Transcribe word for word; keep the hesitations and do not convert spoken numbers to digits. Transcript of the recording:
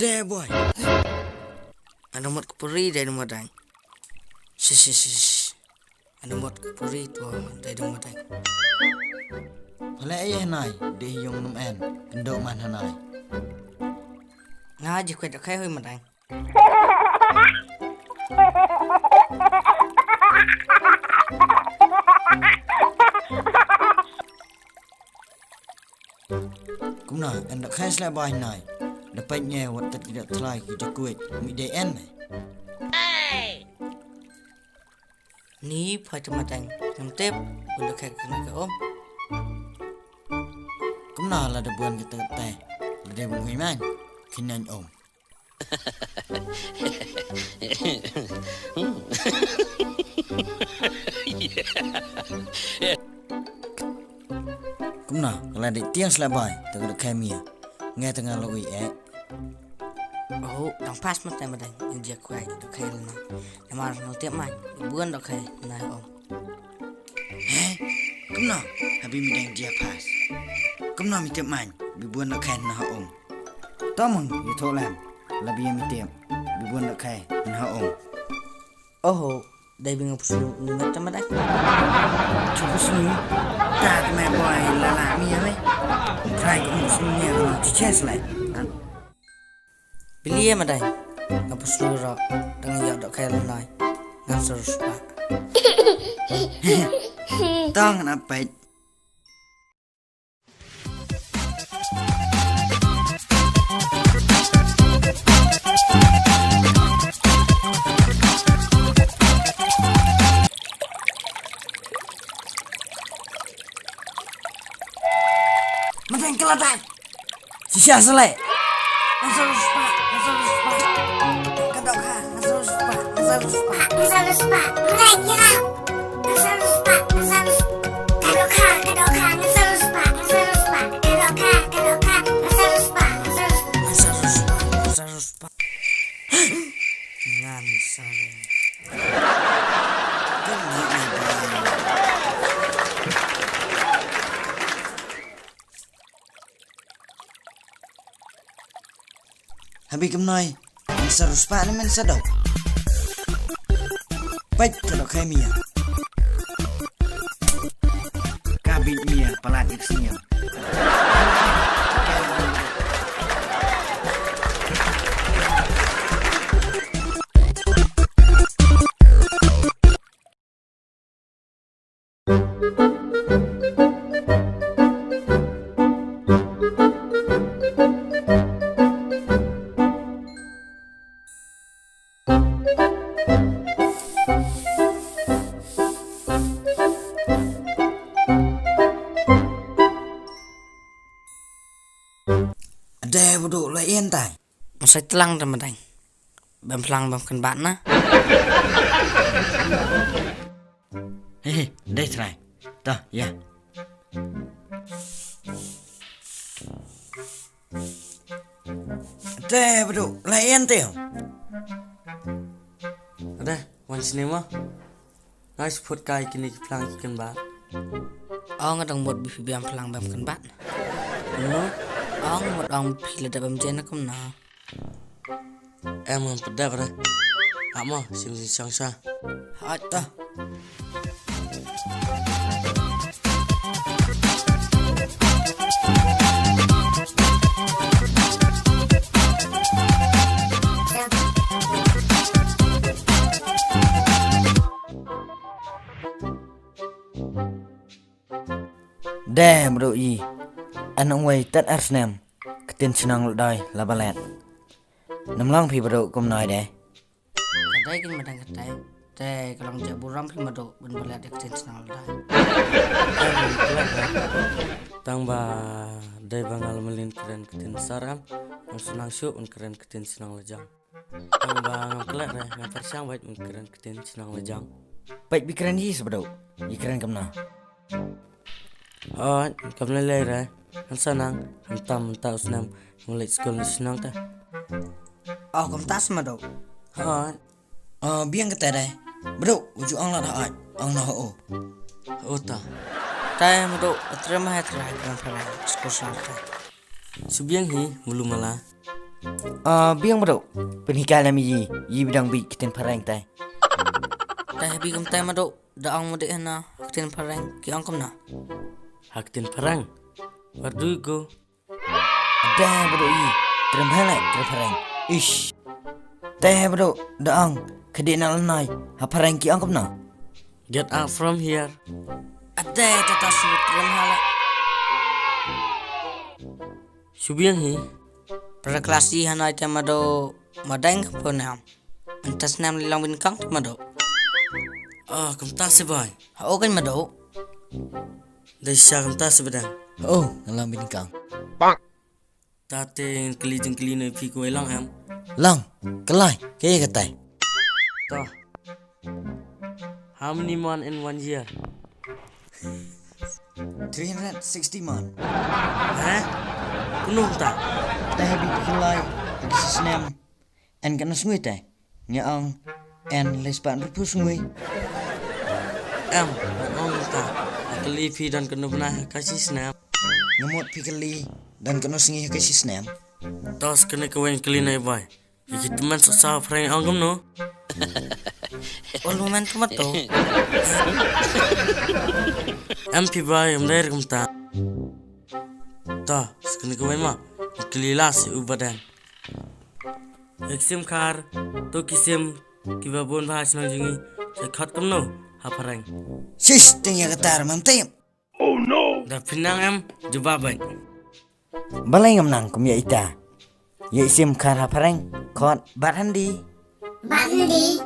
Deh boy. Ana mot ka puri dei na madang. Shish, shish, shish. Ana mot ka puri tu dei na madang. Pale ai hanai, dei yung num en. Kendo man hanai. Nga ji kwet kai hoi madang. Kumna, en da khai sla bai nai. Da pai nge wat tat ki da thlai ki da kuit. Mi dei en. Ni phai ta matang. Ngam tep. Bun da khai kana ka om. Kumna la da buan ka tat tai. La dei bun hui man. Khin nan om. Kumna, ka la dei tiang sla bai, ta ka dei khai mia. Ngai ta nga la ui eh. Oh, dang pas mat tai madang, yang dia kuai, dok khai lana. Namar nang tiap mai, buan dok khai, na om. He? Kumno? Habi mi dang dia pas. Kumno mi tip man, bi buan lok khen na ha um. Tomon, yu tho lam. Labi mi tip, bi buan lok khen na ha um. Oho, dai bi nga pusnu ni mat tamat ai. Chu pusnu. Ta me boy la la mi ya me. Try ko pusnu ni ko chi ches lai. Bilie madai. Nga pusnu ro. Tang yak dok kaya lunai. Ngan serus pa. Tang na pait. Madai kelatai. Shisha selai. Ngasal ruspa, ngasal ruspa. Kadok ha, ngasal ruspa, ngasal ruspa. Ngasal ruspa, mulai kira. Ngasal ruspa, ngasal ruspa. Kadok ha, kadok ha, ngasal ruspa, ngasal ruspa. Kadok ha, kadok ha, ngasal ruspa, ngasal ruspa. Ngasal ruspa, ngasal ruspa. Ngan sal. Habi kumnoi, men sa ruspah ne men sa dau. Pait ka dok khai mia. Ka bit mia, Palat ïa ka sniang. Dei, Badu, la ïa tai. Masai tlang da madang. Bam phlang bam kan bat na. He he, dei trai. Ta, ïa. Dei, Badu, la ïa tai. Dei, wan sini mo. Ngai sphut kai kine ki phlang ki kan bat. Ong nga dang mut ba phi bam phlang bam kan bat. No? Ong mut ong phi la da bam jen na kumno. Em, ngam pat dep re. Amo, sim sim sang sa. Hot ta. Dei, Badu, i. An ong wei tat ar snem. Ktien shnong Ladoi la balet. Nam long phi Badu kumno dei. Ka dei kin madang ka dei. Te ka long ja burom phi Badu ban balet ïa ka ktien shnong Ladoi. Tang ba dei ba nga la mlien kren ktien Saram, ngam sngewsih ban kren ktien shnong Lajong. Tang ba ngam klet re, ngam pyrshang bad ban kren ktien shnong Lajong. Peit ba kren hi sa Badu, ïa kren kumno. Hooid, kam lei lei re. Ngan sa nang, hangta mynta u snem, ngan leit skul na shnong te. Oh, kumta sa Madu. Hooid. Oh, biang kata dei. Badu, u ju ong lat hooid, ong noh hooid. Hooid ta. Te Madu, u triem ha trai kren phareng, skul shnong te. Shu biang hi, mulu mala. Oh, biang Madu, pynhikai lem ïa i, i ba dang bit ktien phareng te. Te ha bi kumta Madu. Da ong mudih hana, ha ktien phareng, ki ong kumno? Ha ktien phareng? Where do you go? Dei Badu i, triem phareng, triem phareng. Ish. Te Badu, da ong, ka dei na lanai, ha phareng ki ong kumno? Get out from here. Ade, tata su triem phareng. Shu biang hi. Para klasi hana ita Madu madeng pun am. Mynta snem lei long bin kang tu Madu. Ah, kumta si bai. Hooid kan Madu. Dei sha kumta si badang. Oh, ngan long bin kang. Ta te kylli jingkylli ne phi kawei long em. Long, kyllai, kaei katai. Ta. How many months in one year? Three hundred sixty months. Hah? Kumno kumta? Te ha bi kyllai, ha ka shi snem. En katno sngi te? Nga ong, en lai spah hynriewphew sngi. Em, nga ong kumta. Nga kylli phi don katno bnai ha ka shi snem. Nga mut phi kylli, don katno sngi ha ka shi snem. Tos kane kawei kylli na i bai. Ki tymmen sa sa phareng ong kumno? Ol moment kumta. Em phi bai, em dei kumta. Ta, skene kawei ma. Kylli la si u badan. Ek sim khar, to ki sim, kiba bun ba shnong jong ngi, sa khot kumno, ha phareng. Shish, teng ïa kata, mam tip. Oh no! Da phi nang em, jubab bad. Balei ngam nang kum ïa ita. Ïa i sim khar ha phareng, khot, bat handi. Bat handi.